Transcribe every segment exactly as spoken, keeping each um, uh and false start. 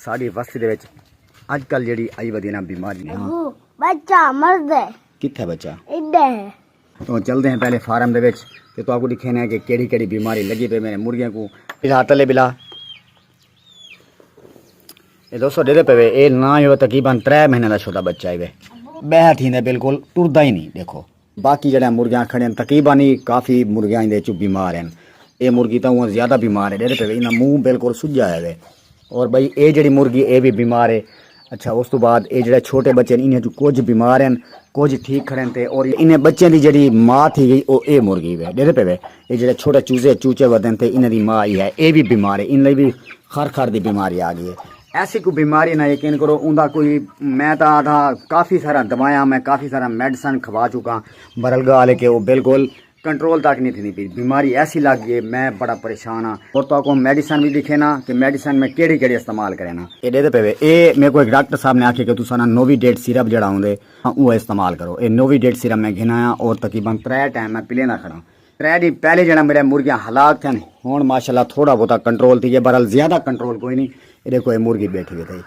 ساݙی وستی دے وچ اڄ کل جیڑھی آئی ودی نا بیماری، ہاں۔ ابو، بچہ مرد ہے۔ کتھے بچہ؟ ایݙے ہے۔ تو چلدے ہیں پہلے فارم دے وچ، تے تہاکوں ݙکھیندے ہیں کہ کیڑھی کیڑھی بیماری لڳی پئی میرے مرغیاں کوں۔ بلا تلے بلا۔ اے دوستو، ݙیہدے پئے وے، اے نہ ہی ہو تقریباً ترے مہینے دا شودا بچہ ہی وے۔ ٻہہ تھیندے بالکل، ٹردا ہی نہیں، ݙیکھو۔ باقی جیڑھے مرغیاں کھڑے ہیں، تقریباً ہی کافی مرغیاں ایندے چوں بیمار ہیں۔ اے مرغی تاں اوں زیادہ بیمار ہے، ݙیہدے پئے وے، ایندا منہ بالکل سجا ہویا وے۔ اور بھائی، اے جیڑھی مرغی، اے وی بیمار ہے۔ اچھا، اس توں بعد اے جیڑھے چھوٹے بچے نے، انہیں چوں کجھ بیمار ہیں، کجھ ٹھیک کھڑے ہیں تے، اور انہیں بچیاں دی جیڑھی ماں تھی ڳئی، او اے مرغی وے، ݙیہدے پئے وے۔ اے جیڑھے چھوٹے چوزے، چوچے ودن تے، انہیں دی ماں ہی ہے، اے وی بیمار ہے، ان لئی وی خر خر دی بیماری آ ڳئی ہے۔ ایسی کوئی بیماری نہ، یقین کرو، اوندا کوئی، میں تاں آدھا کافی سارا دوایاں، میں کافی سارا میڈیسن کھوا چکا، برل ڳالھ ہے کہ او بالکل کنٹرول تک نہیں تھیندی پئی، بیماری ایسی لڳ ڳئی، میں بڑا پریشان ہاں۔ اور تہاکوں میڈیسن وی ݙکھینداں کہ میڈیسن میں کیڑھی کیڑھی استعمال کرینداں۔ اے ݙیہدے پئے وے، اے میکوں ہک ڈاکٹر صاحب نے آکھیا کہ تساں نا نووی ڈیٹ سیرپ جیڑھا ہوندے، ہاں، اوہا استعمال کرو۔ اے نووی ڈیٹ سیرپ میں گھن آیاں اور تقریباً ترے ٹائم میں پلیندا کھڑاں۔ ترے ݙینھ پہلے جیڑھا میرے مرغیاں ہلاک تھئن، ہݨ ماشاءاللہ تھوڑا بہتا کنٹرول تھی ڳئے، بہرحال زیادہ کنٹرول کوئی نہیں۔ اے ݙیکھو، اے مرغی ٻیٹھی وے تھئی۔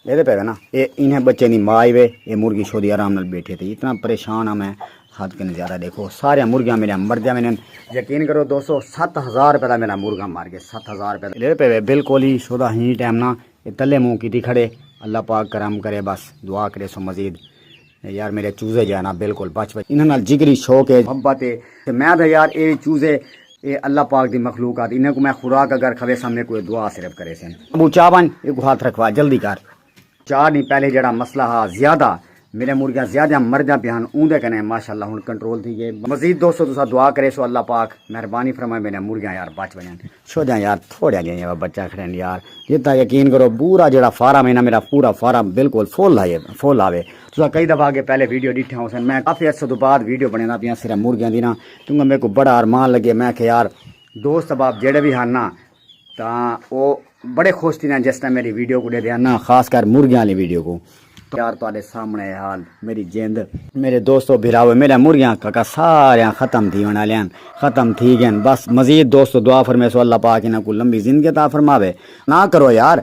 ݙیہدے پئے وے نا، اے انہیں بچے دی ماں ہی وے، اے مرغی شودی آرام نال ٻیٹھی تھئی۔ اتنا پریشان ہاں میں، حد کنے زیادہ۔ ݙیکھو، سارے مرغیاں میرے مردیاں ویندن۔ یقین کرو دوستو، ست ہزار روپے دا میرا مرغا مر ڳئے، ست ہزار روپے دا۔ ݙیہدے پئے وے، بالکل ہی شودا ہی ٹائم نا، اے تلے منہ کیتی کھڑے۔ اللہ پاک کرم کرے، بس دعا کریسو مزید۔ یار، میرے چوزے جیڑھے نا، بالکل بچ بچ۔ انہاں نال جگری شوق ہے، محبت ہے۔ تے میں آدھا یار، اے چوزے، اے اللہ پاک دی مخلوقات، انہاں کوں میں خوراک اگر کھویساں، میکوں اے دعا صرف کریسن۔ ابو، چا ونڄ، ایکوں ہتھ رکھوا، جلدی کر۔ چار ݙینھ پہلے جیڑھا مسئلہ ہا زیادہ، میرے مرغیاں زیادہ مردیاں پیاں ہن، اوندے کنے ماشاءاللہ ہݨ کنٹرول تھی ڳئے۔ مزید دوستو، تساں دعا کریسو، اللہ پاک مہربانی فرمائے، میرے مرغیاں یار بچ ونڄن۔ شودیاں یار، تھوڑیاں جیہاں بچہ کھڑے ہن یار۔ جتھاں یقین کرو، پورا جیڑھا فارم ہے نا میرا، پورا فارم بالکل فل ہے، فل آوے۔ تساں کئی دفعہ اڳے پہلے ویڈیو ݙٹھیاں ہوسن، میں کافی عرصے توں بعد ویڈیو بݨیندا پیاں صرف مرغیاں دی نا، کیونکہ میکوں بڑا ارمان لڳے۔ میں آکھیا یار، دوست احباب جیڑھے وی ہن نا، تاں او بڑے خوش تھیندن جس ٹائم میری ویڈیو کوں ݙیہدے ہن نا، خاص کر مرغیاں والی ویڈیو کوں۔ یار، تہاݙے سامݨے اے حال، میری جند، میرے دوستو، بھراوے، میرے مرغیاں کاکا ساریاں ختم تھیوݨ والیاں ہن، ختم تھی ڳئن۔ بس مزید دوستو، دعا فرمیسو، اللہ پاک انہاں کوں لمبی زندگی عطا فرماوے۔ نہ کرو یار،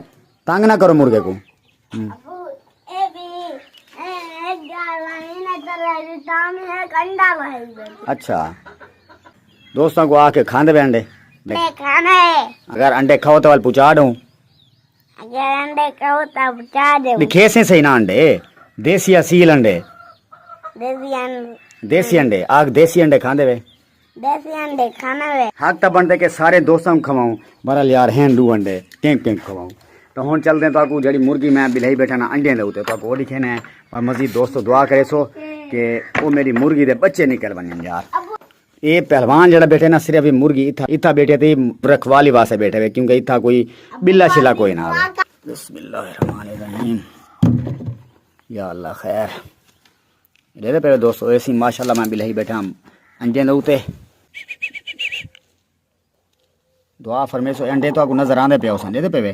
تنگ نہ کرو مرغے کوں۔ ہوں۔ ابو، اے بھی، اے، اے گال ہے، انہیں طرح بھی تاں بھی ہے، کنڈا بھائی بھائی۔ اچھا۔ دوستاں کوں آکھ کے کھاندے وے انڈے؟ میں کھانا ہے۔ اگر انڈے کھاؤ تو ول پچا ݙوں۔ اگر انڈے کھاؤ تو پچا ݙوں۔ ݙکھیسیں صحیح نا انڈے۔ دیسی اصیل انڈے۔ دیسی انڈے۔ دیسی انڈے۔ آکھ دیسی انڈے کھاندے وے۔ دیسی انڈے کھانا وے۔ حق تاں بݨدے کہ سارے دوستاں کوں کھواؤں، بہرحال یار ہن ݙو انڈے، کینکوں کینکوں کھواؤں؟ تاں ہݨ چلدے ہیں، تہاکوں جیڑھی مرغی میں ٻلہائی ٻیٹھا نا انڈیاں دے اتے، تہاکوں او ݙکھیندے ہیں۔ اور مزید دوستو دعا کریسو کہ او میری مرغی دے ٻچے نکل ونڄن یار۔ اے پہلوان جیڑھا ٻیٹھے نا، صرف اے مرغی اتھا، اتھا ٻیٹھے تے رکھوالی واسطے ٻیٹھے وے، کیونکہ اتھا کوئی ٻلا شلا کوئی نہ آوے۔ بسم اللہ الرحمن الرحیم۔ یا اللہ خیر۔ ݙیہدے پئے وے دوستو، اے سی ماشاءاللہ میں ٻلہائی ٻیٹھا انڈیاں دے اتے۔ دعا فرمیسو، انڈے تہاکوں نظر آندے پئے ہوسن، ݙیہدے پئے وے۔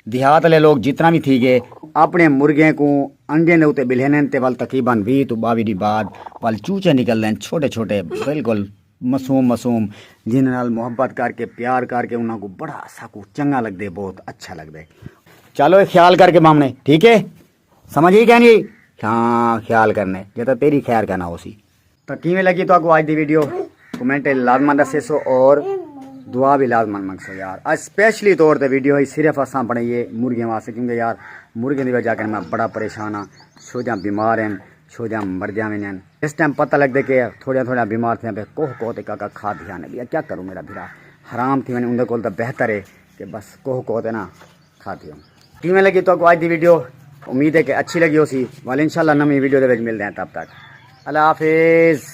دیہات والے لوگ جتنا وی تھی ڳئے، اپݨے مرغیں کوں انڈیاں دے اتے ٻلہیندن تے ول تقریباً ویہہ توں ٻاویہہ ݙینھ بعد ول چوچے نکلدن، چھوٹے چھوٹے، بالکل معصوم معصوم، جنہاں نال محبت کر کے، پیار کر کے، انہاں کوں بڑا ساکوں چنڳا لڳدے، بہت اچھا لڳدے۔ چلو، اے خیال کر کے بامنے، ٹھیک ہے؟ سمجھ آئی کہ نہیں؟ ہاں، خیال کرنے، جے تاں تیری خیر کرنا ہوسی۔ تاں کیویں لڳی تہاکوں اڄ دی ویڈیو؟ کمنٹ وچ لازماً ݙسیسو اور دعا وی لازماً منگسو یار۔ اڄ اسپیشلی طور تے ویڈیو ہئی صرف اساں بݨائی ہے مرغیاں واسطے، کیونکہ یار مرغیاں دی وجہ کنے میں بڑا پریشان ہاں، چھوجاں بیمار ہن، چھوجاں مردیاں ویندیاں ہن۔ اس ٹائم پتہ لڳدے کہ تھوڑیاں تھوڑیاں بیمار تھیاں پئے، کوہ کوہ تے کاکا کھادیاں نے، ٻیا کیا کروں میرا بھرا، حرام تھی ونڄے، اوندے کول تاں بہتر ہے کہ بس کوہ کوہ تے نا کھادی ہوں۔ کیویں لڳی تہاکوں اڄ دی ویڈیو؟ امید ہے کہ اچھی لڳی ہوسی۔ ول انشاءاللہ نویں ویڈیو دے وچ ملدے ہیں، تب تک اللہ حافظ۔